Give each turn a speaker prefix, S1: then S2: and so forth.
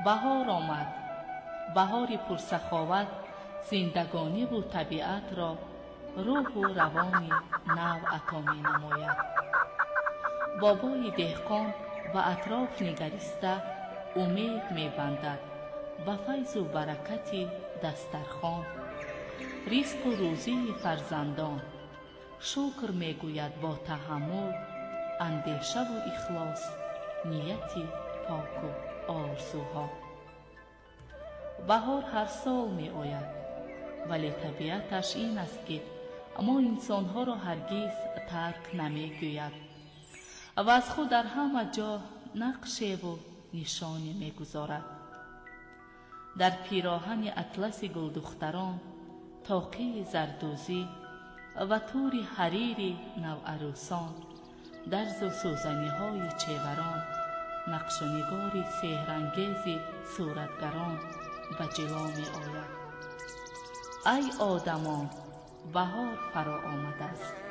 S1: Баҳор омад. Баҳори пурсаховат зиндагониву табиатро рӯҳу равони нав ато менамояд. Бобои деҳқон ба атроф нигариста умед мебандад ба файзу баракати дастархон, ризқу рӯзии фарзандон. Шукр мегӯяд бо таҳаммул, андешаву ихлос, нияти поку орзуҳо. Баҳор ҳар сол меояд, вале табиаташ ин аст, ки мо инсонҳоро ҳаргиз тарк намегӯяд ва аз худ дар ҳама ҷо нақшеву нишоне мегузорад. Дар пироҳани атласи гулдухтарон, тоқии зардӯзӣ ва тури ҳарири наварӯсон, дарзу сӯзаниҳои чеварон, нақшу нигори сеҳрангези суратгарон ба ҷило меояд. Ай одамон, баҳор фаро омадааст.